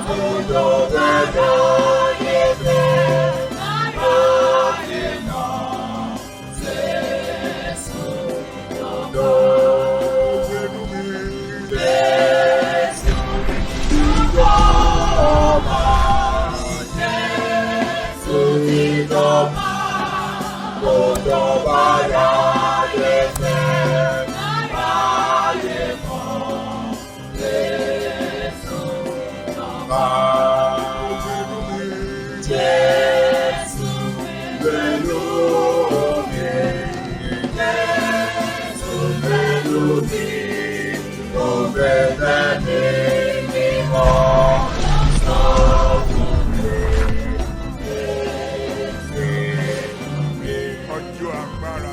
Kò tó bá ráyé fẹ́, ráyé mọ̀, Jésù jọba. Gbénú mi. Jésù jọba. Jésù ti jọba. Kò tó bá ráyé fẹ́, ráyé mọ̀, Jésù jọba. Gbénú mi. Jésù pẹ̀lú mi. Jésù pẹ̀lú mi. Ó bẹ̀rẹ̀ mi mímọ́. Sọ fún mi. Jésù mi. Ọjọ́ agbára